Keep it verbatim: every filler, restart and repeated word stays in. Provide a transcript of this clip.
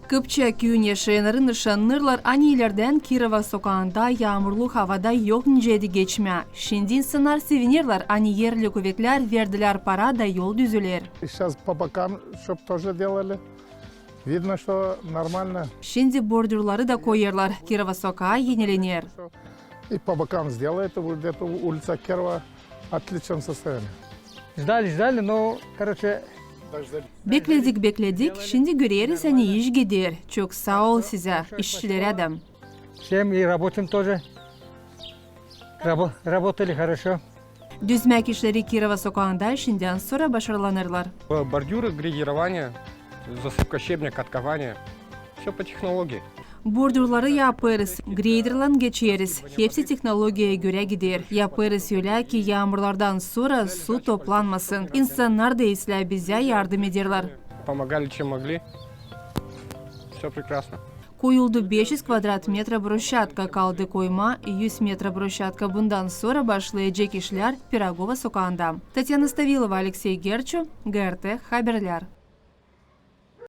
Kıpçak küüyün yaşayanları nışannêêrlar, ani ilerdän Kirova sokaanda yaamurlu havada yok nicä edi geçmää. Şindi insannar sevinerlär, ani erli kuvetlär verdilär para da yol düzüler. Сейчас по бокам чтоб тоже делали. Видно, что нормально. Şindi bordürları da koyêrlar, Kirova sokaa enilener. И по бокам сделают, и будет эта улица Кирова в отличном состоянии. Ждали, ждали, но, короче... Bekledik, bekledik, şindi göreriz, ani iş gider. Çok saa ol sizä, işçilerä dä. Всем и рабочим тоже. Рабо-, работали хорошо. Düzmäk işleri Kirova sokaanda şindän sora başarılanêrlar. Бордюры, грейдирование, засыпка щебня, каткование. Всё по технологии. Bordürları yapêrız, greyderlan geçeriz. Hepsi tehnologiyaya görä gider. Yapêrız ölä, ki yaamurlardan sora su toplanmasın. İnsannar da islää bizä yardım ederlär. Помогали, чем могли. Всё прекрасно. Koyuldu beş üz kvadrat metra broşatka, kaldı koymaa üz metra broşatka. Bundan sora başlayacek işlär Pirogova sokaanda. Tatyana Stavilova, Aleksey Gerçu, G R T haberlär.